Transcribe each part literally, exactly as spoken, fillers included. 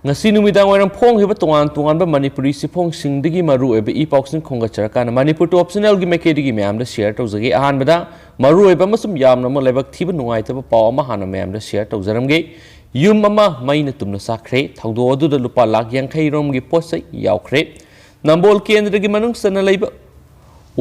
ꯉꯁꯤ ꯅꯨꯃꯤꯗꯥꯡ ꯋꯥꯏꯔꯝ ꯐꯣꯡꯈꯤꯕ ꯇꯣꯉꯥꯟ ꯇꯣꯉꯥꯟꯕ ꯃꯅꯤꯄꯨꯔꯤ ꯆꯦꯐꯣꯡꯁꯤꯡꯗꯒꯤ ꯃꯔꯨꯑꯣꯏꯕ ꯏ ꯄꯥꯎꯁꯤꯡ ꯈꯣꯝꯒꯠꯆꯔꯀꯥꯟꯗ ꯃꯅꯤꯄꯨꯔ ꯇꯣꯞ ꯆꯦꯅꯦꯜꯒꯤ ꯃꯥꯏꯀꯩꯗꯒꯤ ꯃꯌꯥꯝꯗ ꯁꯤꯌꯔ ꯇꯧꯖꯒꯦ꯫ ꯑꯍꯥꯟꯕꯗ ꯃꯔꯨꯑꯣꯏꯕ ꯑꯃꯁꯨꯡ ꯌꯥꯝꯅ ꯑꯃꯨꯛ ꯂꯥꯏꯕꯛ ꯊꯤꯕ ꯅꯨꯡꯉꯥꯏꯇꯕ ꯄꯥꯎ ꯑꯃ ꯍꯥꯟꯅ ꯃꯌꯥꯝꯗ ꯁꯤꯌꯔ ꯇꯧꯖꯔꯝꯒꯦ꯫ ꯌꯨꯝ ꯑꯃ ꯃꯩꯅ ꯇꯨꯝꯅ ꯆꯥꯛꯈ꯭ꯔꯦ꯫ ꯊꯧꯗꯣꯛ ꯑꯗꯨꯗ ꯂꯨꯄꯥ ꯂꯥꯈ ꯌꯥꯡꯈꯩ ꯔꯣꯝꯒꯤ ꯄꯣꯠ ꯆꯩ ꯌꯥꯎꯈ꯭ꯔꯦ꯫ ꯅꯝꯕꯣꯜ ꯀꯦꯟꯗ꯭ꯔꯒꯤ ꯃꯅꯨꯡ ꯆꯟꯅ ꯂꯩꯕ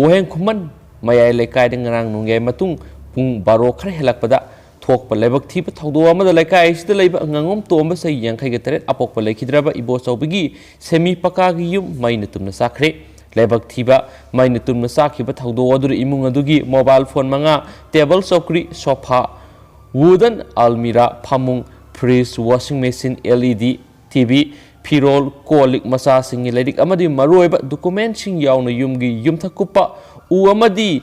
ꯋꯥꯍꯦꯡ ꯈꯨꯃꯟ ꯃꯌꯥꯏ ꯂꯩꯀꯥꯏꯗ ꯉꯔꯥꯡ ꯅꯣꯡꯌꯥꯏ ꯃꯇꯨꯡ ꯄꯨꯡ ꯕꯥꯔꯣ ꯈꯔ ꯍꯦꯜꯂꯛꯄꯗ ꯊꯣꯛꯄ ꯂꯥꯏꯕꯛ ꯊꯤꯕ ꯊꯧꯗꯣꯛ ꯑꯃꯗ ꯂꯩꯀꯥꯏ ꯑꯁꯤꯗ ꯂꯩꯕ ꯉꯥꯉꯣꯝ ꯇꯣꯝꯕ ꯆꯍꯤ ꯌꯥꯡꯈꯩꯒ ꯇꯔꯦꯠ ꯑꯄꯣꯛꯄ ꯂꯩꯈꯤꯗ꯭ꯔꯕ ꯏꯕꯣꯆꯧꯕꯒꯤ ꯁꯦꯃꯤ ꯄꯀꯥꯒꯤ ꯌꯨꯝ ꯃꯩꯅ ꯇꯨꯝꯅ ꯆꯥꯛꯈ꯭ꯔꯦ꯫ ꯂꯥꯏꯕꯛ ꯊꯤꯕ ꯃꯩꯅ ꯇꯨꯝꯅ ꯆꯥꯛꯈꯤꯕ ꯊꯧꯗꯣꯛ ꯑꯗꯨꯗ ꯏꯃꯨꯡ ꯑꯗꯨꯒꯤ ꯃꯣꯕꯥꯏꯜ ꯐꯣꯟ ꯃꯉꯥ, ꯇꯦꯕꯜ ꯆꯧꯀ꯭ꯔꯤ, ꯁꯣꯐꯥ, ꯋꯨꯗꯟ ꯑꯜꯃꯤꯔꯥ, ꯐꯃꯨꯡ, fridge, washing machine, L E D T V, ꯐꯤꯔꯣꯜ, ꯀꯣꯜ ꯂꯤꯛ ꯃꯆꯥꯁꯤꯡꯒꯤ ꯂꯥꯏꯔꯤꯛ ꯑꯃꯗꯤ ꯃꯔꯨꯑꯣꯏꯕ ꯗꯣꯀꯨꯃꯦꯟꯁꯤꯡ ꯌꯥꯎꯅ ꯌꯨꯝꯒꯤ ꯌꯨꯝꯊꯛ ꯀꯨꯞꯄ ꯎ ꯑꯃꯗꯤ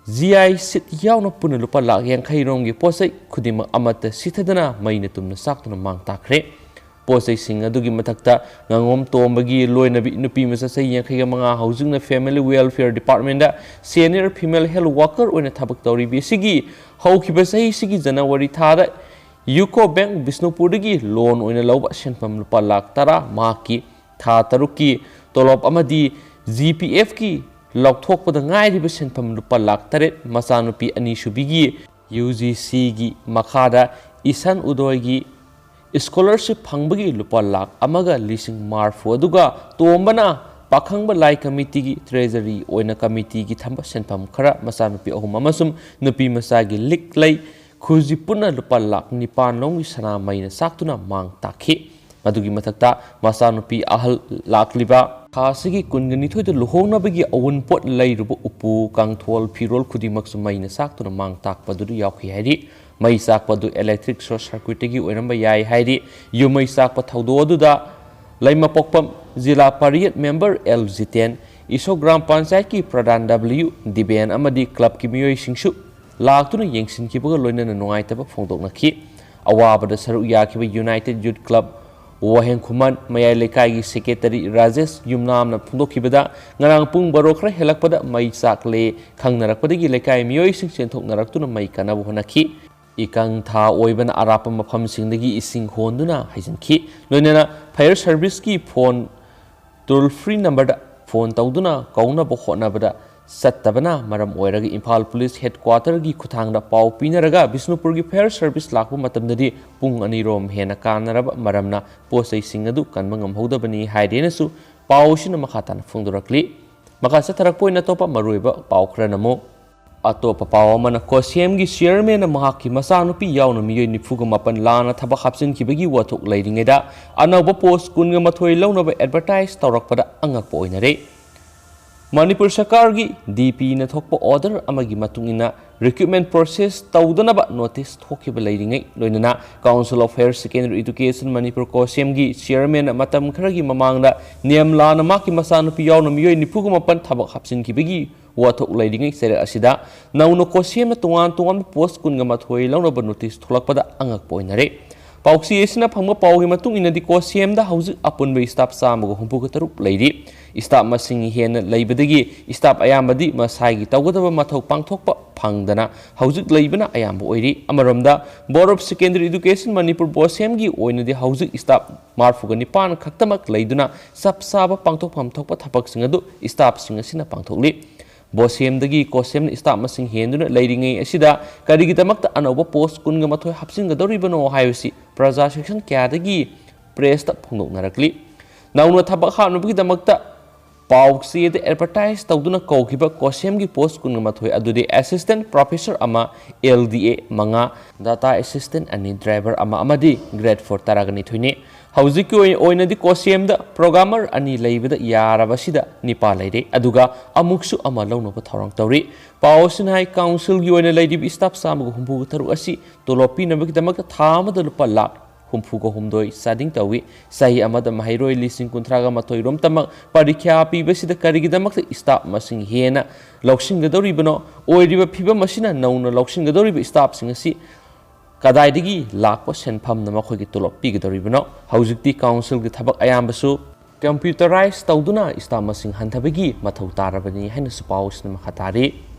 ꯖꯤ ꯑꯥꯏ ꯁꯤꯠ ꯌꯥꯎꯅ ꯄꯨꯟꯅ ꯂꯨꯄꯥ ꯂꯥꯈ ꯌꯥꯡꯈꯩ ꯔꯣꯝꯒꯤ ꯄꯣꯠ ꯆꯩ ꯈꯨꯗꯤꯡꯃꯛ ꯑꯃꯠꯇ ꯁꯤꯊꯗꯅ ꯃꯩꯅ ꯇꯨꯝꯅ ꯆꯥꯛꯇꯨꯅ ꯃꯥꯡ ꯇꯥꯛꯈ꯭ꯔꯦ꯫ ꯄꯣꯠ ꯆꯩꯁꯤꯡ ꯑꯗꯨꯒꯤ ꯃꯊꯛꯇ ꯉꯥꯉꯣꯝ ꯇꯣꯝꯕꯒꯤ ꯂꯣꯏꯅꯕꯤ ꯅꯨꯄꯤ ꯃꯆꯥ ꯆꯍꯤ ꯌꯥꯡꯈꯩꯒ ꯃꯉꯥ ꯍꯧꯖꯤꯛꯅ ꯐꯦꯃꯤꯂꯤ ꯋꯦꯜꯐꯤꯌꯔ ꯗꯤꯄꯥꯔꯠꯃꯦꯟꯗ ꯁꯦꯅꯤꯌꯔ ꯐꯤꯃꯦꯜ ꯍꯦꯜꯊ ꯋꯥꯀꯔ ꯑꯣꯏꯅ ꯊꯕꯛ ꯇꯧꯔꯤꯕꯤ ꯑꯁꯤꯒꯤ ꯍꯧꯈꯤꯕ ꯆꯍꯤꯁꯤꯒꯤ ꯖꯅꯋꯥꯔꯤ ꯊꯥꯗ ꯌꯨꯀꯣ ꯕꯦꯡꯛ ꯕꯤꯁꯅꯨꯄꯨꯔꯗꯒꯤ ꯂꯣꯟ ꯑꯣꯏꯅ ꯂꯧꯕ ꯁꯦꯟꯐꯝ ꯂꯨꯄꯥ ꯂꯥꯈ ꯇꯔꯥ, ꯃꯍꯥꯛꯀꯤ ꯊꯥ ꯇꯔꯨꯛꯀꯤ ꯇꯣꯂꯣꯞ ꯑꯃꯗꯤ ꯖꯤ ꯄꯤ ꯑꯦꯐꯀꯤ ꯂꯧꯊꯣꯛꯄꯗ ꯉꯥꯏꯔꯤꯕ ꯁꯦꯟꯐꯝ ꯂꯨꯄꯥ ꯂꯥꯈ ꯇꯔꯦꯠ, ꯃꯆꯥꯅꯨꯄꯤ ꯑꯅꯤꯁꯨꯕꯤꯒꯤ ꯌꯨ ꯖꯤ ꯁꯤꯒꯤ ꯃꯈꯥꯗ ꯏꯁꯥꯟ ꯎꯗꯣꯏꯒꯤ ꯁ꯭ꯀꯣꯂꯔꯁꯤꯞ ꯐꯪꯕꯒꯤ ꯂꯨꯄꯥ ꯂꯥꯈ ꯑꯃꯒ ꯂꯤꯁꯤꯡ ꯃꯔꯤꯐꯨ, ꯑꯗꯨꯒ ꯇꯣꯝꯕꯅ ꯄꯥꯈꯪꯕ ꯂꯥꯏ ꯀꯃꯤꯇꯤꯒꯤ ꯇ꯭ꯔꯦꯖꯔꯤ ꯑꯣꯏꯅ ꯀꯃꯤꯇꯤꯒꯤ ꯊꯝꯕ ꯁꯦꯟꯐꯝ ꯈꯔ, ꯃꯆꯥꯅꯨꯄꯤ ꯑꯍꯨꯝ ꯑꯃꯁꯨꯡ ꯅꯨꯄꯤ ꯃꯆꯥꯒꯤ ꯂꯤꯛ ꯂꯩ, ꯈꯨꯖꯤ ꯄꯨꯟꯅ ꯂꯨꯄꯥ ꯂꯥꯈ ꯅꯤꯄꯥꯟ ꯂꯣꯝꯒꯤ ꯁꯅꯥ ꯃꯩꯅ ꯆꯥꯛꯇꯨꯅ ꯃꯥꯡ ꯇꯥꯛꯈꯤ꯫ ꯃꯗꯨꯒꯤ ꯃꯊꯛꯇ ꯃꯆꯥꯅꯨꯄꯤ ꯑꯍꯜ ꯂꯥꯛꯂꯤꯕ ꯊꯥ ꯑꯁꯤꯒꯤ ꯀꯨꯟꯒ ꯅꯤꯊꯣꯏꯗ ꯂꯨꯍꯣꯡꯅꯕꯒꯤ ꯑꯎꯟꯄꯣꯠ ꯂꯩꯔꯨꯕ ꯎꯄꯨ, ꯀꯥꯡꯊꯣꯜ, ꯐꯤꯔꯣꯜ ꯈꯨꯗꯤꯡꯃꯛꯁꯨ ꯃꯩꯅ ꯆꯥꯛꯇꯨꯅ ꯃꯥꯡ ꯇꯥꯛꯄꯗꯨꯗ ꯌꯥꯎꯈꯤ ꯍꯥꯏꯔꯤ꯫ ꯃꯩ ꯆꯥꯛꯄ ꯑꯗꯨ ꯏꯂꯦꯛꯇ꯭ꯔꯤꯛ ꯁꯣꯔꯠ ꯁꯔꯀ꯭ꯌꯨꯠꯇꯒꯤ ꯑꯣꯏꯔꯝꯕ ꯌꯥꯏ ꯍꯥꯏꯔꯤ꯫ ꯌꯨꯝ ꯃꯩ ꯆꯥꯛꯄ ꯊꯧꯗꯣꯛ ꯑꯗꯨꯗ ꯂꯩꯃꯄꯣꯛꯄꯝ ꯖꯤꯂꯥ ꯄꯔꯤꯌꯠ ꯃꯦꯝꯕꯔ ꯑꯦꯜ ꯖꯤꯇꯦꯟ, ꯏꯁꯣ ꯒ꯭ꯔꯥꯝ ꯄꯟꯆꯥꯌꯠꯀꯤ ꯄ꯭ꯔꯙꯥꯟ ꯗꯕ꯭ꯂꯤꯌꯨ ꯗꯤꯕꯦꯟ ꯑꯃꯗꯤ ꯀ꯭ꯂꯕꯀꯤ ꯃꯤꯑꯣꯏꯁꯤꯡꯁꯨ ꯂꯥꯛꯇꯨꯅ ꯌꯦꯡꯁꯤꯟꯈꯤꯕꯒ ꯂꯣꯏꯅꯅ ꯅꯨꯡꯉꯥꯏꯇꯕ ꯐꯣꯡꯗꯣꯛꯅꯈꯤ꯫ ꯑꯋꯥꯕꯗ ꯁꯔꯨꯛ ꯌꯥꯈꯤꯕ ꯌꯨꯅꯥꯏꯇꯦꯗ ꯌꯨꯠ ꯀ꯭ꯂꯕ ꯋꯥꯍꯦꯡ ꯈꯨꯃꯟ ꯃꯌꯥꯏ ꯂꯩꯀꯥꯏꯒꯤ ꯁꯦꯀ꯭ꯔꯦꯇꯔꯤ ꯔꯥꯖꯦꯁ ꯌꯨꯝꯅꯥꯝꯅ ꯐꯣꯡꯗꯣꯛꯈꯤꯕꯗ, ꯉꯔꯥꯡ ꯄꯨꯡ ꯕꯥꯔꯣ ꯈꯔ ꯍꯦꯜꯂꯛꯄꯗ ꯃꯩ ꯆꯥꯛꯂꯦ ꯈꯪꯅꯔꯛꯄꯗꯒꯤ ꯂꯩꯀꯥꯏ ꯃꯤꯑꯣꯏꯁꯤꯡ ꯆꯦꯟꯊꯣꯛꯅꯔꯛꯇꯨꯅ ꯃꯩ ꯀꯟꯅꯕ ꯍꯣꯠꯅꯈꯤ꯫ ꯏꯀꯪ ꯊꯥ ꯑꯣꯏꯕꯅ ꯑꯔꯥꯞꯄ ꯃꯐꯝꯁꯤꯡꯗꯒꯤ ꯏꯁꯤꯡ ꯍꯣꯟꯗꯨꯅ ꯍꯩꯖꯤꯟꯈꯤ꯫ ꯂꯣꯏꯅꯅ fire service ꯀꯤ phone toll free number ꯗ phone ꯇꯧꯗꯨꯅ ꯀꯧꯅꯕ ꯍꯣꯠꯅꯕꯗ ꯆꯠꯇꯕꯅ ꯃꯔꯝ ꯑꯣꯏꯔꯒ ꯏꯝꯐꯥꯜ ꯄꯨꯂꯤꯁ headquarter ꯒꯤ ꯈꯨꯠꯊꯥꯡꯗ ꯄꯥꯎ ꯄꯤꯅꯔꯒ ꯕꯤꯁꯅꯨꯄꯨꯔꯒꯤ fire service ꯂꯥꯛꯄ ꯃꯇꯝꯗꯗꯤ ꯄꯨꯡ ꯑꯅꯤꯔꯣꯝ ꯍꯦꯟꯅ ꯀꯥꯟꯅꯔꯕ ꯃꯔꯝꯅ ꯄꯣꯠ ꯆꯩꯁꯤꯡ ꯑꯗꯨ ꯀꯟꯕ ꯉꯝꯍꯧꯗꯕꯅꯤ ꯍꯥꯏꯔꯦꯅꯁꯨ ꯄꯥꯎ ꯑꯁꯤꯅ ꯃꯈꯥ ꯇꯥꯅ ꯐꯣꯡꯗꯣꯔꯛꯂꯤ꯫ ꯃꯈꯥ ꯆꯠꯊꯔꯛꯄ ꯑꯣꯏꯅ ꯑꯇꯣꯞꯄ ꯃꯔꯨꯑꯣꯏꯕ ꯄꯥꯎ ꯈꯔꯅ ꯑꯃꯨꯛ ꯑꯇꯣꯞꯄ ꯄꯥꯎ ꯑꯃꯅ, ꯀꯣꯁꯦꯝꯒꯤ chairman ꯅ ꯃꯍꯥꯛꯀꯤ ꯃꯆꯥꯅꯨꯄꯤ ꯌꯥꯎꯅ ꯃꯤꯑꯣꯏ ꯅꯤꯐꯨꯒ ꯃꯥꯄꯟ ꯂꯥꯟꯅ ꯊꯕꯛ ꯍꯥꯞꯆꯤꯟꯈꯤꯕꯒꯤ ꯋꯥꯊꯣꯛ ꯂꯩꯔꯤꯉꯩꯗ ꯑꯅꯧꯕ post ꯀꯨꯟꯒ ꯃꯥꯊꯣꯏ ꯂꯧꯅꯕ advertise ꯇꯧꯔꯛꯄꯗ ꯑꯉꯛꯄ ꯑꯣꯏꯅꯔꯦ꯫ ꯃꯅꯤꯄꯨꯔ ꯁꯔꯀꯥꯔꯒꯤ D P ꯅ ꯊꯣꯛꯄ order ꯑꯃꯒꯤ ꯃꯇꯨꯡ ꯏꯟꯅ recruitment process ꯇꯧꯗꯅꯕ notice ꯊꯣꯛꯈꯤꯕ ꯂꯩꯔꯤꯉꯩ, ꯂꯣꯏꯅꯅ Council of Higher Secondary Education Manipur, ꯀꯣꯁꯦꯝꯒꯤ chairman ꯅ ꯃꯇꯝ ꯈꯔꯒꯤ ꯃꯃꯥꯡꯗ ꯅꯤꯌꯝ ꯂꯥꯟꯅ ꯃꯍꯥꯛꯀꯤ ꯃꯆꯥꯅꯨꯄꯤ ꯌꯥꯎꯅ ꯃꯤꯑꯣꯏ ꯅꯤꯐꯨꯒ ꯃꯥꯄꯟ ꯊꯕꯛ ꯍꯥꯞꯆꯤꯟꯈꯤꯕꯒꯤ ꯋꯥꯊꯣꯛ ꯂꯩꯔꯤꯉꯩ ꯆꯩꯔꯛ ꯑꯁꯤꯗ ꯅꯧꯅ ꯀꯣꯁꯦꯝꯅ ꯇꯣꯉꯥꯟ ꯇꯣꯉꯥꯟꯕ post ꯀꯨꯟꯒ ꯃꯥꯊꯣꯏ ꯂꯧꯅꯕ notice ꯊꯣꯛꯂꯛꯄꯗ ꯑꯉꯛꯄ ꯑꯣꯏꯅꯔꯦ꯫ ꯄꯥꯎꯆꯦ ꯑꯁꯤꯅ ꯐꯪꯕ ꯄꯥꯎꯒꯤ ꯃꯇꯨꯡ ꯏꯟꯅꯗꯤ, ꯀꯣꯁꯦꯝꯗ ꯍꯧꯖꯤꯛ ꯑꯄꯨꯟꯕ staff ꯆꯥꯝꯃꯒ ꯍꯨꯝꯐꯨꯒ ꯇꯔꯨꯛ ꯂꯩꯔꯤ꯫ Staff ꯃꯁꯤꯡ ꯍꯦꯟꯅ ꯂꯩꯕꯗꯒꯤ staff ꯑꯌꯥꯝꯕꯗꯤ ꯃꯁꯥꯒꯤ ꯇꯧꯒꯗꯕ ꯃꯊꯧ ꯄꯥꯡꯊꯣꯛꯄ ꯐꯪꯗꯅ ꯍꯧꯖꯤꯛ ꯂꯩꯕꯅ ꯑꯌꯥꯝꯕ ꯑꯣꯏꯔꯤ꯫ ꯑꯃꯔꯣꯝꯗ, Board of Secondary Education Manipur, ꯕꯣꯁꯦꯝꯒꯤ ꯑꯣꯏꯅꯗꯤ ꯍꯧꯖꯤꯛ staff ꯃꯔꯤꯐꯨꯒ ꯅꯤꯄꯥꯟ ꯈꯛꯇꯃꯛ ꯂꯩꯗꯨꯅ ꯆꯞ ꯆꯥꯕ ꯄꯥꯡꯊꯣꯛꯐꯝ ꯊꯣꯛꯄ ꯊꯕꯛꯁꯤꯡ ꯑꯗꯨ staff ꯁꯤꯡ ꯑꯁꯤꯅ ꯄꯥꯡꯊꯣꯛꯂꯤ꯫ ꯕꯣꯁꯦꯝꯗꯒꯤ ꯀꯣꯁꯦꯝꯅ staff ꯃꯁꯤꯡ ꯍꯦꯟꯗꯨꯅ ꯂꯩꯔꯤꯉꯩ ꯑꯁꯤꯗ ꯀꯔꯤꯒꯤꯗꯃꯛꯇ ꯑꯅꯧꯕ post ꯀꯨꯟꯒ ꯃꯥꯊꯣꯏ ꯍꯥꯞꯆꯤꯟꯒꯗꯧꯔꯤꯕꯅꯣ ꯍꯥꯏꯕꯁꯤ ꯄ꯭ꯔꯖꯥ section ꯀꯌꯥꯗꯒꯤ press ꯇ ꯐꯣꯡꯗꯣꯛꯅꯔꯛꯂꯤ꯫ ꯅꯧꯅ ꯊꯕꯛ ꯍꯥꯞꯅꯕꯒꯤꯗꯃꯛꯇ ꯄꯥꯎꯆꯦꯗ advertise ꯇꯧꯗꯨꯅ ꯀꯧꯈꯤꯕ ꯀꯣꯁꯦꯝꯒꯤ post ꯀꯨꯟꯒ ꯃꯥꯊꯣꯏ ꯑꯗꯨꯗꯤ assistant professor ꯑꯃ, L D A ꯃꯉꯥ, data assistant ꯑꯅꯤ, driver ꯑꯃ ꯑꯃꯗꯤ grade four ꯇꯔꯥꯒ ꯅꯤꯊꯣꯏꯅꯤ꯫ ꯍꯧꯖꯤꯛꯀꯤ ꯑꯣꯏ-, ꯑꯣꯏꯅꯗꯤ ꯀꯣꯁꯦꯝꯗ programmer ꯑꯅꯤ ꯂꯩꯕꯗ ꯌꯥꯔꯕꯁꯤꯗ ꯅꯤꯄꯥ ꯂꯩꯔꯦ, ꯑꯗꯨꯒ ꯑꯃꯨꯛꯁꯨ ꯑꯃ ꯂꯧꯅꯕ ꯊꯧꯔꯥꯡ ꯇꯧꯔꯤ꯫ ꯄꯥꯎ ꯑꯁꯤꯅ ꯍꯥꯏ, council ꯒꯤ ꯑꯣꯏꯅ ꯂꯩꯔꯤꯕ staff ꯆꯥꯝꯃꯒ ꯍꯨꯝꯐꯨꯒ ꯇꯔꯨꯛ ꯑꯁꯤ ꯇꯣꯂꯣꯞ ꯄꯤꯅꯕꯒꯤꯗꯃꯛꯇ ꯊꯥ ꯑꯃꯗ ꯂꯨꯄꯥ ꯂꯥꯈ ꯍꯨꯝꯐꯨꯒ ꯍꯨꯝꯗꯣꯏ ꯆꯥꯗꯤꯡ ꯇꯧꯏ꯫ ꯆꯍꯤ ꯑꯃꯗ ꯃꯍꯩꯔꯣꯏ ꯂꯤꯁꯤꯡ ꯀꯨꯟꯊ꯭ꯔꯥꯒ ꯃꯥꯊꯣꯏ ꯔꯣꯝꯇꯃꯛ ꯄꯔꯤꯈ꯭ꯌꯥ ꯄꯤꯕꯁꯤꯗ ꯀꯔꯤꯒꯤꯗꯃꯛꯇ staff ꯃꯁꯤꯡ ꯍꯦꯟꯅ ꯂꯧꯁꯤꯟꯒꯗꯧꯔꯤꯕꯅꯣ? ꯑꯣꯏꯔꯤꯕ ꯐꯤꯕꯝ ꯑꯁꯤꯅ ꯅꯧꯅ ꯂꯧꯁꯤꯟꯒꯗꯧꯔꯤꯕ staff ꯁꯤꯡ ꯑꯁꯤ ꯀꯗꯥꯏꯗꯒꯤ ꯂꯥꯛꯄ ꯁꯦꯟꯐꯝꯅ ꯃꯈꯣꯏꯒꯤ ꯇꯣꯂꯣꯞ ꯄꯤꯒꯗꯧꯔꯤꯕꯅꯣ? ꯍꯧꯖꯤꯛꯇꯤ council ꯒꯤ ꯊꯕꯛ ꯑꯌꯥꯝꯕꯁꯨ computerize ꯇꯧꯗꯨꯅ staff ꯃꯁꯤꯡ ꯍꯟꯊꯕꯒꯤ ꯃꯊꯧ ꯇꯥꯔꯕꯅꯤ ꯍꯥꯏꯅꯁꯨ ꯄꯥꯎ ꯑꯁꯤꯅ ꯃꯈꯥ ꯇꯥꯔꯤ꯫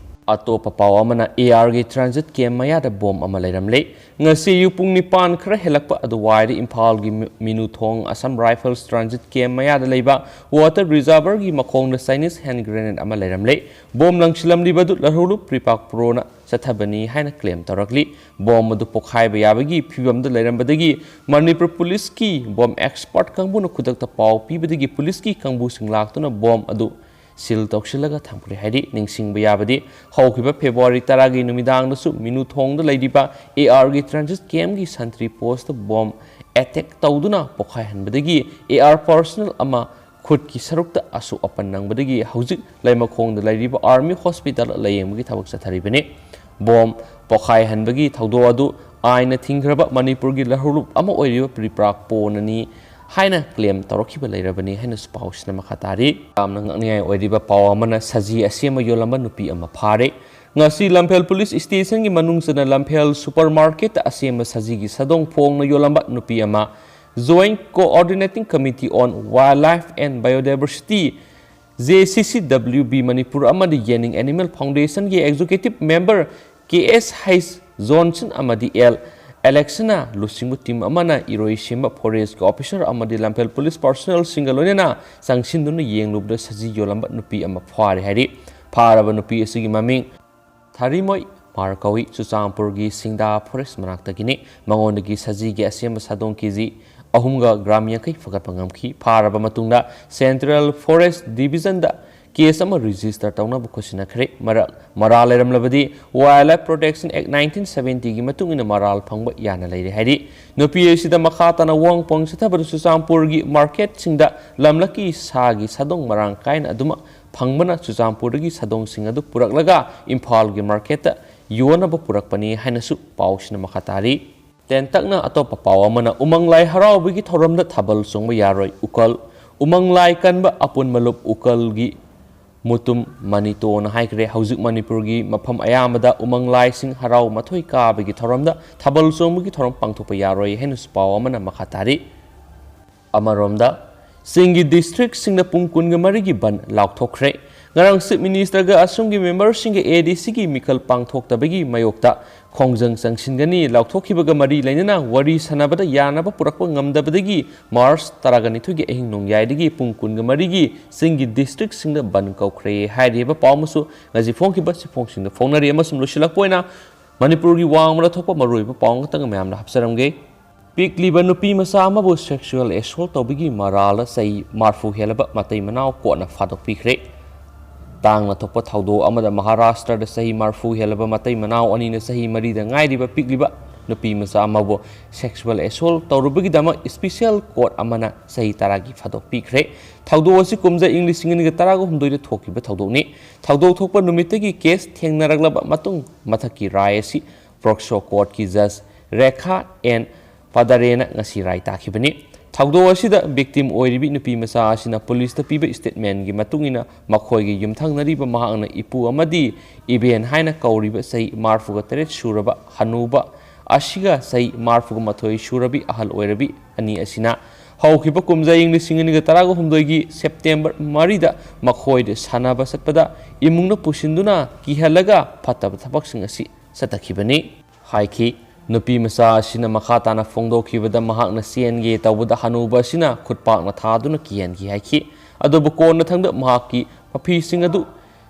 ꯑꯇꯣꯞꯄ ꯄꯥꯎ ꯑꯃꯅ, ꯑꯦ ꯑꯥꯔꯒꯤ transit camp ꯃꯌꯥꯗ ꯕꯣꯝ ꯑꯃ ꯂꯩꯔꯝꯂꯦ꯫ ꯉꯁꯤ ꯑꯌꯨꯛ ꯄꯨꯡ ꯅꯤꯄꯥꯟ ꯈꯔ ꯍꯦꯜꯂꯛꯄ ꯑꯗꯨꯋꯥꯏꯗ ꯏꯝꯐꯥꯜꯒꯤ ꯃꯤ-, ꯃꯤꯅꯨꯊꯣꯡ Assam Rifles transit camp ꯃꯌꯥꯗ ꯂꯩꯕ water reservoirꯒꯤ ꯃꯈꯣꯡꯗ Chinese hand grenade ꯑꯃ ꯂꯩꯔꯝꯂꯦ꯫ ꯕꯣꯝ ꯂꯪꯁꯤꯜꯂꯝꯂꯤꯕ ꯑꯗꯨ ꯂꯧꯍꯧꯂꯨꯞ ꯔꯤꯄꯥꯛ ꯄ꯭ꯔꯣꯅ ꯆꯠꯊꯕꯅꯤ ꯍꯥꯏꯅ claim ꯇꯧꯔꯛꯂꯤ꯫ ꯕꯣꯝ ꯑꯗꯨ ꯄꯣꯈꯥꯏꯕ ꯌꯥꯕꯒꯤ ꯐꯤꯕꯝꯗ ꯂꯩꯔꯝꯕꯗꯒꯤ ꯃꯅꯤꯄꯨꯔ ꯄꯨꯂꯤꯁꯀꯤ ꯕꯣꯝ expert ꯀꯥꯡꯕꯨꯅ ꯈꯨꯗꯛꯇ ꯄꯥꯎ ꯄꯤꯕꯗꯒꯤ ꯄꯨꯂꯤꯁꯀꯤ ꯀꯥꯡꯕꯨꯁꯤꯡ ꯂꯥꯛꯇꯨꯅ ꯕꯣꯝ ꯑꯗꯨ seal ꯇꯧꯁꯤꯜꯂꯒ ꯊꯝꯈ꯭ꯔꯦ ꯍꯥꯏꯔꯤ꯫ ꯅꯤꯡꯁꯤꯡꯕ ꯌꯥꯕꯗꯤ, ꯍꯧꯈꯤꯕ February ꯇꯔꯥꯒꯤ ꯅꯨꯃꯤꯗꯥꯡꯗꯁꯨ ꯃꯤꯅꯨꯊꯣꯡꯗ ꯂꯩꯔꯤꯕ ꯑꯦ ꯑꯥꯔꯒꯤ transit campꯀꯤ sentry postꯇ ꯕꯣꯝ attack ꯇꯧꯗꯨꯅ ꯄꯣꯈꯥꯏꯍꯟꯕꯗꯒꯤ ꯑꯦ ꯑꯥꯔ personnel ꯑꯃ ꯈꯨꯠꯀꯤ ꯁꯔꯨꯛꯇ ꯑꯁꯣꯛ ꯑꯄꯟ ꯅꯪꯕꯗꯒꯤ ꯍꯧꯖꯤꯛ ꯂꯩꯃꯈꯣꯡꯗ ꯂꯩꯔꯤꯕ Army Hospitalꯗ ꯂꯥꯌꯦꯡꯕꯒꯤ ꯊꯕꯛ ꯆꯠꯊꯔꯤꯕꯅꯤ꯫ ꯕꯣꯝ ꯄꯣꯈꯥꯏꯍꯟꯕꯒꯤ ꯊꯧꯗꯣꯛ ꯑꯗꯨ ꯑꯥꯏꯟꯅ ꯊꯤꯡꯈ꯭ꯔꯕ ꯃꯅꯤꯄꯨꯔꯒꯤ ꯂꯧꯍꯧꯂꯨꯞ ꯑꯃ ꯑꯣꯏꯔꯤꯕ ꯄ꯭ꯔꯤꯄ꯭ꯔꯥꯛ ꯄꯣꯅꯅꯤ ꯍꯥꯏꯅ claim ꯇꯧꯔꯛꯈꯤꯕ ꯂꯩꯔꯕꯅꯤ ꯍꯥꯏꯅꯁꯨ ꯄꯥꯎꯁꯤꯅ ꯃꯈꯥ ꯇꯥꯔꯤ꯫ ꯌꯥꯝꯅ ꯉꯛꯅꯤꯡꯉꯥꯏ ꯑꯣꯏꯔꯤꯕ ꯄꯥꯎ ꯑꯃꯅ, ꯁꯖꯤ ꯑꯁꯦꯝꯕ ꯌꯣꯜꯂꯝꯕ ꯅꯨꯄꯤ ꯑꯃ ꯐꯥꯔꯦ꯫ ꯉꯁꯤ ꯂꯝꯐꯦꯜ ꯄꯨꯂꯤꯁ ꯁ꯭ꯇꯦꯁꯟꯒꯤ ꯃꯅꯨꯡ ꯆꯟꯅ ꯂꯝꯐꯦꯜ supermarketꯇ ꯑꯁꯦꯝꯕ ꯁꯖꯤꯒꯤ ꯁꯥꯗꯣꯡ ꯐꯣꯡꯅ ꯌꯣꯜꯂꯝꯕ ꯅꯨꯄꯤ ꯑꯃ Joint Coordinating Committee on Wildlife and Biodiversity, J C C W B Manipur ꯑꯃꯗꯤ ꯌꯦꯅꯤꯡ Animal Foundationꯒꯤ executive member ꯀꯦ ꯑꯦꯁ ꯍꯩꯁ ꯖꯣꯟꯁꯟ ꯑꯃꯗꯤ ꯑꯦꯜ ꯑꯦꯂꯦꯛꯁꯅ ꯂꯨꯆꯤꯡꯕ team ꯑꯃꯅ ꯏꯔꯣꯏꯁꯦꯝꯕ forestꯀꯤ officer ꯑꯃꯗꯤ ꯂꯝꯐꯦꯜ ꯄꯨꯂꯤꯁ personnelꯁꯤꯡꯒ ꯂꯣꯏꯅꯅ ꯆꯪꯁꯤꯟꯗꯨꯅ ꯌꯦꯡꯂꯨꯕꯗ ꯁꯖꯤ ꯌꯣꯜꯂꯝꯕ ꯅꯨꯄꯤ ꯑꯃ ꯐꯥꯔꯦ ꯍꯥꯏꯔꯤ꯫ ꯐꯥꯔꯕ ꯅꯨꯄꯤ ꯑꯁꯤꯒꯤ ꯃꯃꯤꯡ ꯊꯥꯔꯤꯃꯣꯏ ꯃꯥꯔ ꯀꯧꯏ, ꯆꯨꯔꯆꯥꯟꯄꯨꯔꯒꯤ ꯁꯤꯡꯗꯥ forest ꯃꯅꯥꯛꯇꯒꯤꯅꯤ꯫ ꯃꯉꯣꯟꯗꯒꯤ ꯁꯖꯤꯒꯤ ꯑꯁꯦꯝꯕ ꯁꯥꯗꯣꯡ ꯀꯦ ꯖꯤ ꯑꯍꯨꯝꯒ ꯒ꯭ꯔꯥꯝ ꯌꯥꯡꯈꯩ ꯐꯒꯠꯄ ꯉꯝꯈꯤ꯫ ꯐꯥꯔꯕ ꯃꯇꯨꯡꯗ Central Forest Divisionꯗ case ꯑꯃ register ꯇꯧꯅꯕ ꯈꯨꯠꯁꯤꯟꯅꯈ꯭ꯔꯦ꯫ ꯃꯔꯛ ꯃꯔꯥꯜ ꯂꯩꯔꯝꯂꯕꯗꯤ Wildlife Protection Act nineteen seventyꯒꯤ ꯃꯇꯨꯡ ꯏꯟꯅ ꯃꯔꯥꯜ ꯐꯪꯕ ꯌꯥꯅ ꯂꯩꯔꯦ ꯍꯥꯏꯔꯤ꯫ ꯅꯨꯄꯤ ꯑꯁꯤꯗ ꯃꯈꯥ ꯇꯥꯅ ꯋꯥꯍꯪ ꯄꯥꯎꯍꯪ ꯆꯠꯊꯕꯗ ꯆꯨꯔꯆꯥꯟꯄꯨꯔꯒꯤ marketꯁꯤꯡꯗ ꯂꯝꯂꯛꯀꯤ ꯁꯥꯒꯤ ꯁꯥꯗꯣꯡ ꯃꯔꯥꯡ ꯀꯥꯏꯅ ꯑꯗꯨꯃꯛ ꯐꯪꯕꯅ ꯆꯨꯔꯆꯥꯟꯄꯨꯔꯗꯒꯤ ꯁꯥꯗꯣꯡꯁꯤꯡ ꯑꯗꯨ ꯄꯨꯔꯛꯂꯒ ꯏꯝꯐꯥꯜꯒꯤ marketꯇ ꯌꯣꯟꯅꯕ ꯄꯨꯔꯛꯄꯅꯤ ꯍꯥꯏꯅꯁꯨ ꯄꯥꯎꯁꯤꯅ ꯃꯈꯥ ꯇꯥꯔꯤ꯫ ꯇꯦꯟꯇꯛꯅ ꯑꯇꯣꯞꯄ ꯄꯥꯎ ꯑꯃꯅ, ꯎꯃꯪ ꯂꯥꯏ ꯍꯔꯥꯎꯕꯒꯤ ꯊꯧꯔꯝꯗ ꯊꯥꯕꯜ ꯆꯣꯡꯕ ꯌꯥꯔꯣꯏ, ꯎꯀꯜ꯫ ꯎꯃꯪ ꯂꯥꯏ ꯀꯟꯕ ꯑꯄꯨꯟꯕ ꯂꯨꯞ ꯎꯀꯜꯒꯤ ꯃꯨꯇꯨꯝ ꯃꯅꯤꯇꯣꯅ ꯍꯥꯏꯈ꯭ꯔꯦ, ꯍꯧꯖꯤꯛ ꯃꯅꯤꯄꯨꯔꯒꯤ ꯃꯐꯝ ꯑꯌꯥꯝꯕꯗ ꯎꯃꯪ ꯂꯥꯏꯁꯤꯡ ꯍꯔꯥꯎ ꯃꯊꯣꯏ ꯀꯥꯕꯒꯤ ꯊꯧꯔꯝꯗ ꯊꯥꯕꯜ ꯆꯣꯡꯕꯒꯤ ꯊꯧꯔꯝ ꯄꯥꯡꯊꯣꯛꯄ ꯌꯥꯔꯣꯏ ꯍꯥꯏꯅꯁꯨ ꯄꯥꯎ ꯑꯃꯅ ꯃꯈꯥ ꯇꯥꯔꯤ꯫ ꯑꯃꯔꯣꯝꯗ, ꯆꯤꯡꯒꯤ districtꯁꯤꯡꯗ ꯄꯨꯡ ꯀꯨꯟꯒ ꯃꯔꯤꯒꯤ ꯕꯟ ꯂꯥꯎꯊꯣꯛꯈ꯭ꯔꯦ꯫ ꯉꯔꯥꯡ Chief Ministerꯒ ꯑꯁꯣꯝꯒꯤ memberꯁꯤꯡꯒ ADCꯒꯤ ꯃꯤꯈꯜ ꯄꯥꯡꯊꯣꯛꯇꯕꯒꯤ ꯃꯥꯌꯣꯛꯇ ꯈꯣꯡꯖꯪ ꯆꯪꯁꯤꯟꯒꯅꯤ ꯂꯥꯎꯊꯣꯛꯈꯤꯕꯒ ꯃꯔꯤ ꯂꯩꯅꯅ ꯋꯥꯔꯤ ꯁꯥꯟꯅꯕꯗ ꯌꯥꯅꯕ ꯄꯨꯔꯛꯄ ꯉꯝꯗꯕꯗꯒꯤ March ꯇꯔꯥꯒ ꯅꯤꯊꯣꯏꯒꯤ ꯑꯍꯤꯡ ꯅꯣꯡꯌꯥꯏꯗꯒꯤ ꯄꯨꯡ ꯀꯨꯟꯒ ꯃꯔꯤꯒꯤ ꯆꯤꯡꯒꯤ districtꯁꯤꯡꯗ ꯕꯟ ꯀꯧꯈ꯭ꯔꯦ ꯍꯥꯏꯔꯤꯕ ꯄꯥꯎ ꯑꯃꯁꯨ ꯉꯁꯤ ꯐꯣꯡꯈꯤꯕ ꯆꯦꯐꯣꯡꯁꯤꯡꯗ ꯐꯣꯡꯅꯔꯤ꯫ ꯑꯃꯁꯨꯡ ꯂꯣꯏꯁꯤꯜꯂꯛꯄ ꯑꯣꯏꯅ ꯃꯅꯤꯄꯨꯔꯒꯤ ꯋꯥꯡꯃꯗ ꯊꯣꯛꯄ ꯃꯔꯨꯑꯣꯏꯕ ꯄꯥꯎ ꯉꯥꯛꯇꯪ ꯃꯌꯥꯝꯗ ꯍꯥꯞꯆꯔꯝꯒꯦ꯫ ꯄꯤꯛꯂꯤꯕ ꯅꯨꯄꯤ ꯃꯆꯥ ꯑꯃꯕꯨ sexual assault ꯇꯧꯕꯒꯤ ꯃꯔꯥꯜꯗ ꯆꯍꯤ ꯃꯔꯤꯐꯨ ꯍꯦꯜꯂꯕ ꯃꯇꯩ ꯃꯅꯥꯎ ꯀꯣꯔꯠꯅ ꯐꯥꯗꯣꯛꯄꯤꯈ꯭ꯔꯦ꯫ ꯇꯥꯡꯅ ꯊꯣꯛꯄ ꯊꯧꯗꯣꯛ ꯑꯃꯗ ꯃꯍꯥꯔꯥꯁꯇ꯭ꯔꯗ ꯆꯍꯤ ꯃꯔꯤꯐꯨ ꯍꯦꯜꯂꯕ ꯃꯇꯩ ꯃꯅꯥꯎ ꯑꯅꯤꯅ ꯆꯍꯤ ꯃꯔꯤꯗ ꯉꯥꯏꯔꯤꯕ ꯄꯤꯛꯂꯤꯕ ꯅꯨꯄꯤ ꯃꯆꯥ ꯑꯃꯕꯨ sexual assault ꯇꯧꯔꯨꯕꯒꯤꯗꯃꯛ special court ꯑꯃꯅ ꯆꯍꯤ ꯇꯔꯥꯒꯤ ꯐꯥꯗꯣꯛꯄꯤꯈ꯭ꯔꯦ꯫ ꯊꯧꯗꯣꯛ ꯑꯁꯤ ꯀꯨꯝꯖꯥ ꯏꯪ ꯂꯤꯁꯤꯡ ꯑꯅꯤꯒ ꯇꯔꯥꯒ ꯍꯨꯝꯗꯣꯏꯗ ꯊꯣꯛꯈꯤꯕ ꯊꯧꯗꯣꯛꯅꯤ꯫ ꯊꯧꯗꯣꯛ ꯊꯣꯛꯄ ꯅꯨꯃꯤꯠꯇꯒꯤ case ꯊꯦꯡꯅꯔꯛꯂꯕ ꯃꯇꯨꯡ ꯃꯊꯛꯀꯤ ꯔꯥꯏ ꯑꯁꯤ ꯄꯣꯛꯁꯣ ꯀꯣꯔꯠꯀꯤ ꯖꯖ ꯔꯦꯈꯥ ꯑꯦꯟ ꯄꯥꯗꯥꯔꯦꯅ ꯉꯁꯤ ꯔꯥꯏ ꯇꯥꯈꯤꯕꯅꯤ꯫ ꯊꯧꯗꯣꯛ ꯑꯁꯤꯗ victim ꯑꯣꯏꯔꯤꯕꯤ ꯅꯨꯄꯤ ꯃꯆꯥ ꯑꯁꯤꯅ ꯄꯨꯂꯤꯁꯇ ꯄꯤꯕ statementꯀꯤ ꯃꯇꯨꯡ ꯏꯟꯅ ꯃꯈꯣꯏꯒꯤ ꯌꯨꯝꯊꯪꯅꯔꯤꯕ ꯃꯍꯥꯛꯅ ꯏꯄꯨ ꯑꯃꯗꯤ ꯏꯕꯦꯟ ꯍꯥꯏꯅ ꯀꯧꯔꯤꯕ ꯆꯍꯤ ꯃꯔꯤꯐꯨꯒ ꯇꯔꯦꯠ ꯁꯨꯔꯕ ꯍꯅꯨꯕ ꯑꯁꯤꯒ ꯆꯍꯤ ꯃꯔꯤꯐꯨꯒ ꯃꯥꯊꯣꯏ ꯁꯨꯔꯕꯤ ꯑꯍꯜ ꯑꯣꯏꯔꯕꯤ ꯑꯅꯤ ꯑꯁꯤꯅ ꯍꯧꯈꯤꯕ ꯀꯨꯝꯖꯥ ꯏꯪ ꯂꯤꯁꯤꯡ ꯑꯅꯤꯒ ꯇꯔꯥꯒ ꯍꯨꯝꯗꯣꯏꯒꯤ September ꯃꯔꯤꯗ ꯃꯈꯣꯏꯗ ꯁꯥꯟꯅꯕ ꯆꯠꯄꯗ ꯏꯃꯨꯡꯅ ꯄꯨꯁꯤꯟꯗꯨꯅ ꯀꯤꯍꯜꯂꯒ ꯐꯠꯇꯕ ꯊꯕꯛꯁꯤꯡ ꯑꯁꯤ ꯆꯠꯊꯈꯤꯕꯅꯤ ꯍꯥꯏꯈꯤ꯫ ꯅꯨꯄꯤ ꯃꯆꯥ ꯑꯁꯤꯅ ꯃꯈꯥ ꯇꯥꯅ ꯐꯣꯡꯗꯣꯛꯈꯤꯕꯗ, ꯃꯍꯥꯛꯅ ꯆꯦꯟꯒꯦ ꯇꯧꯕꯗ ꯍꯅꯨꯕ ꯑꯁꯤꯅ ꯈꯨꯠꯄꯥꯛꯅ ꯊꯥꯗꯨꯅ ꯀꯤꯍꯟꯈꯤ ꯍꯥꯏꯈꯤ꯫ ꯑꯗꯨꯕꯨ ꯀꯣꯟꯅꯊꯪꯗ ꯃꯍꯥꯛꯀꯤ ꯃꯐꯤꯁꯤꯡ ꯑꯗꯨ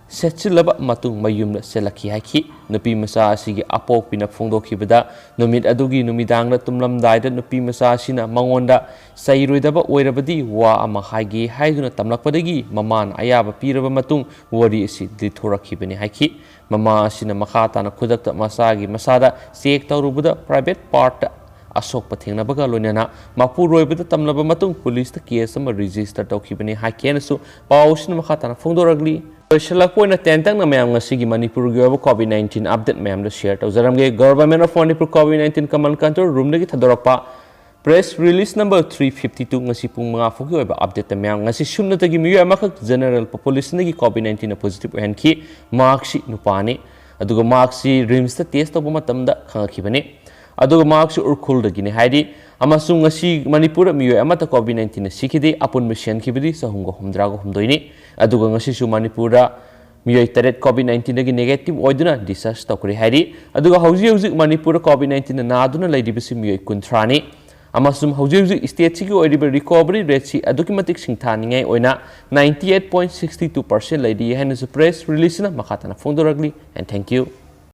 ꯁꯦꯠꯆꯤꯜꯂꯕ ꯃꯇꯨꯡ ꯃꯌꯨꯝꯗ ꯆꯦꯜꯂꯛꯈꯤ ꯍꯥꯏꯈꯤ꯫ ꯅꯨꯄꯤ ꯃꯆꯥ ꯑꯁꯤꯒꯤ ꯑꯄꯣꯛꯄꯤꯅ ꯐꯣꯡꯗꯣꯛꯈꯤꯕꯗ, ꯅꯨꯃꯤꯠ ꯑꯗꯨꯒꯤ ꯅꯨꯃꯤꯗꯥꯡꯗ ꯇꯨꯝꯂꯝꯗꯥꯏꯗ ꯅꯨꯄꯤ ꯃꯆꯥ ꯑꯁꯤꯅ ꯃꯉꯣꯟꯗ ꯆꯩꯔꯣꯏꯗꯕ ꯑꯣꯏꯔꯕꯗꯤ ꯋꯥ ꯑꯃ ꯍꯥꯏꯒꯦ ꯍꯥꯏꯗꯨꯅ ꯇꯝꯂꯛꯄꯗꯒꯤ ꯃꯃꯥꯅ ꯑꯌꯥꯕ ꯄꯤꯔꯕ ꯃꯇꯨꯡ ꯋꯥꯔꯤ ꯑꯁꯤ ꯂꯤꯊꯣꯔꯛꯈꯤꯕꯅꯤ ꯍꯥꯏꯈꯤ꯫ ꯃꯃꯥ ꯑꯁꯤꯅ ꯃꯈꯥ ꯇꯥꯅ ꯈꯨꯗꯛꯇ ꯃꯆꯥꯒꯤ ꯃꯁꯥꯗ check ꯇꯧꯔꯨꯕꯗ private partꯇ ꯑꯁꯣꯛꯄ ꯊꯦꯡꯅꯕꯒ ꯂꯣꯏꯅꯅ ꯃꯄꯨꯔꯣꯏꯕꯗ ꯇꯝꯂꯕ ꯃꯇꯨꯡ ꯄꯨꯂꯤꯁꯇ case ꯑꯃ register ꯇꯧꯈꯤꯕꯅꯤ ꯍꯥꯏꯈꯤ ꯍꯥꯏꯅꯁꯨ ꯄꯥꯎ ꯑꯁꯤꯅ ꯃꯈꯥ ꯇꯥꯅ ꯐꯣꯡꯗꯣꯔꯛꯂꯤ꯫ ꯂꯣꯏꯁꯤꯜꯂꯛꯄ ꯑꯣꯏꯅ ꯇꯦꯟꯇꯛꯅ ꯃꯌꯥꯝ ꯉꯁꯤꯒꯤ ꯃꯅꯤꯄꯨꯔꯒꯤ ꯑꯣꯏꯕ COVID nineteen update ꯃꯌꯥꯝꯗꯨ share ꯇꯧꯖꯔꯝꯒꯦ꯫ Government of Manipur COVID nineteen command control roomꯗꯒꯤ ꯊꯥꯗꯣꯔꯛꯄ press release number three fifty two, ꯉꯁꯤ ꯄꯨꯡ ꯃꯉꯥ ꯐꯥꯎꯒꯤ ꯑꯣꯏꯕ updateꯇ ꯃꯌꯥꯝ ꯉꯁꯤ ꯁꯨꯞꯅꯇꯒꯤ ꯃꯤꯑꯣꯏ ꯑꯃꯈꯛ general populationꯗꯒꯤ COVID nineteenꯅ positive ꯑꯣꯏꯍꯟꯈꯤ꯫ ꯃꯍꯥꯛꯁꯤ ꯅꯨꯄꯥꯅꯤ꯫ ꯑꯗꯨꯒ ꯃꯍꯥꯛꯁꯤ RIMSꯇ test ꯇꯧꯕ ꯃꯇꯝꯗ ꯈꯪꯉꯛꯈꯤꯕꯅꯤ꯫ ꯑꯗꯨꯒ ꯃꯍꯥꯛꯁꯤ ꯎꯔꯈꯨꯜꯗꯒꯤꯅꯤ ꯍꯥꯏꯔꯤ꯫ ꯑꯃꯁꯨꯡ ꯉꯁꯤ ꯃꯅꯤꯄꯨꯔꯗ ꯃꯤꯑꯣꯏ ꯑꯃꯠꯇ COVID nineteenꯅ ꯁꯤꯈꯤꯗꯦ꯫ ꯑꯄꯨꯟꯕ ꯁꯤꯍꯟꯈꯤꯕꯗꯤ ꯆꯍꯨꯝꯒ ꯍꯨꯝꯗ꯭ꯔꯥꯒ ꯍꯨꯝꯗꯣꯏꯅꯤ꯫ ꯑꯗꯨꯒ ꯉꯁꯤꯁꯨ ꯃꯅꯤꯄꯨꯔꯗ ꯃꯤꯑꯣꯏ ꯇꯔꯦꯠ COVID nineteenꯗꯒꯤ negative ꯑꯣꯏꯗꯨꯅ discharge ꯇꯧꯈ꯭ꯔꯦ ꯍꯥꯏꯔꯤ꯫ ꯑꯗꯨꯒ ꯍꯧꯖꯤꯛ ꯍꯧꯖꯤꯛ ꯃꯅꯤꯄꯨꯔꯗ COVID nineteenꯅ ꯅꯥꯗꯨꯅ ꯂꯩꯔꯤꯕꯁꯤ ꯃꯤꯑꯣꯏ ꯀꯨꯟꯊ꯭ꯔꯥꯅꯤ꯫ ꯑꯃꯁꯨꯡ ꯍꯧꯖꯤꯛ ꯍꯧꯖꯤꯛ stateꯁꯤꯒꯤ ꯑꯣꯏꯔꯤꯕ recovery rateꯁꯤ ꯑꯗꯨꯛꯀꯤ ꯃꯇꯤꯛ ꯁꯤꯡꯊꯥꯅꯤꯡꯉꯥꯏ ꯑꯣꯏꯅ ninety eight point sixty two percent ꯂꯩꯔꯤ ꯍꯥꯏꯅꯁꯨ press releaseꯅ ꯃꯈꯥ ꯇꯥꯅ ꯐꯣꯡꯗꯣꯔꯛꯂꯤ꯫ And thank you.